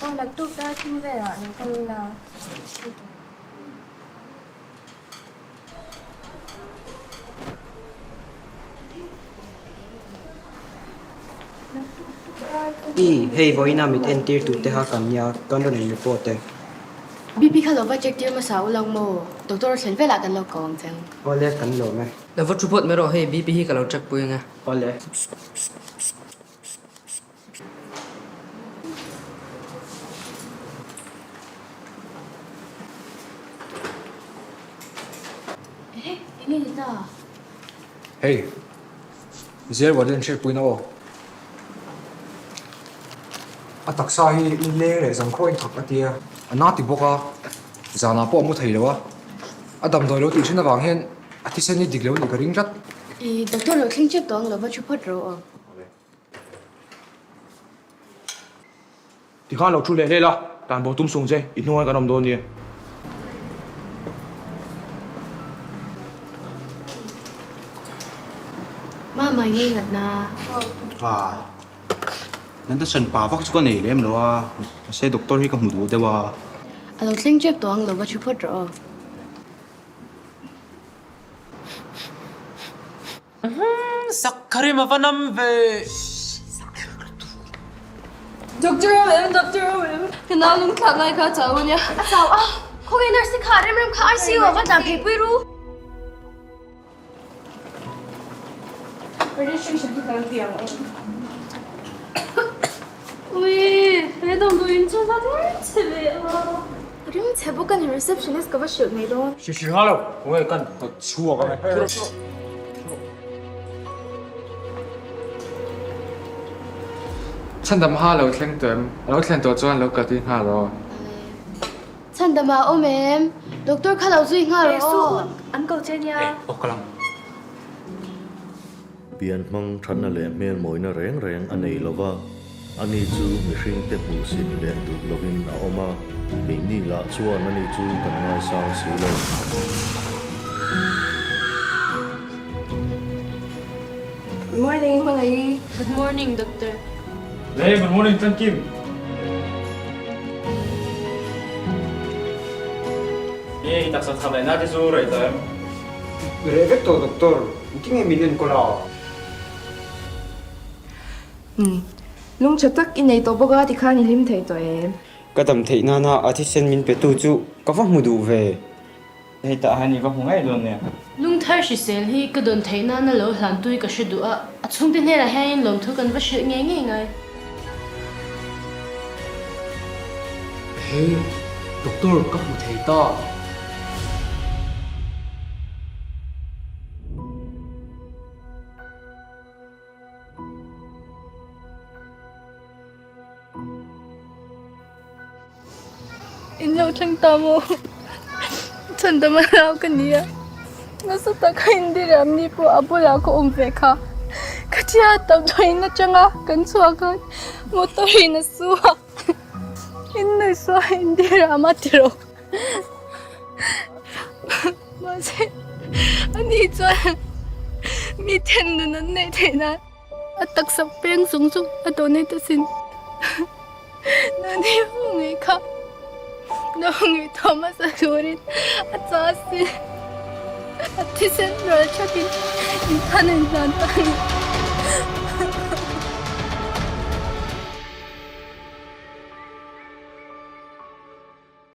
Aw naktuk dar thum velah lo kal ula. I, hei vawiina mit entir tur te kha kan nia, kan rawn in report e. BP kha lo va check tir hmasa u lang maw? Doctor thlen velah kan lo ko ang cheng. Awle, kan lawm e. Lo va thu phawt mai rawh, hei BP hi ka lo check pui ang e. Awle. Ehe, enge ni ta? Hei, Zel Warden hriatpuina aw. A taksa hi leng leh zang khaw in thawk a tia. A na ti bawk a, zanah pawh a mu thei lo a. A damdawi lo tih thin avang hian a thisen hi dik lo nih ka ring tlat. I doctor lo thleng chep tawh ang lo va thu phawt rawh aw. Tikhan lo thu leh hlel a, tan bo tum sung che, i hnungah kan awm dawn nia. Mama nge ngatna? Pa, nanta hran pa vak chu ka nei lem lo a, mahse doctor hi ka hmu duh deuh a. A lo thleng tep tawh ang lo va thu phawt rawh aw. Sakharim a va nam ve. Doctor awm em? Doctor awm em? Ka nau lung thlak lai kha a chau a nia. A chau a, khawnge nurse te kha rem rem kha ICU ah va tlan phei pui ru. Registration hi kan ti ang aw. Ui, he damdawiin chu va rim chhe ve a. Rim chhe bawk a ni, receptionist ka va hrilh mai dawn. Hrilh hrilh nghal lo, khawnge kan hnawt chhuak ang e. Chhandam ha lo thleng tawh em? A lo thlen tawh chuan lo kal tir nghal aw. Chhandam ah awm em? Doctor kha lo zui nghal rawh aw. An ko che nia. Aw ka lang. Pian hmang thatna leh hmel mawina reng reng a nei lo va, ani chu mihringte hmuhsit leh duh lovin a awm a, keini lah chuan ani chu kan ngaisang si lo. Good morning, Hmangaih. Good morning, Doctor. Hey, good morning, Thankim. Hey, taksa tha leh na te chu rei tawh em? Reh vek tawh doctor, engtin nge min enkawl a? Umm, lung tha tak i nei tawh bawk a tikhan i hlim thei tawh em? Ka dam theih nana a thisen min pe tu chu ka va hmu duh ve. Hei tah hian i va hmu ngei dawn nia. Lungthar hrisel hi ka dawn theih nana lo hlan tui ka hre duh a, a chhungte hnenah hianin lawmthu kan va hrilh ngei ngei ngai. Hei, doctor ka hmu thei ta. In lo thleng ta maw? Chhandam a hlau ka nia. Nasa taka Indira mi pawh a bulah ka awm ve kha. Ka tia tam tawhin atanga kan chhuak a, motor in a su a. In nui saw Indira ma ti rawh. Mahse ani chuan mi then nun an neih theih nan A taksa peng zawng zawng a donate asin. Nani ho ngei kha no ngei Thomas a turin a cha asin. A thisen ral thakin in than a inhlan ta a ni.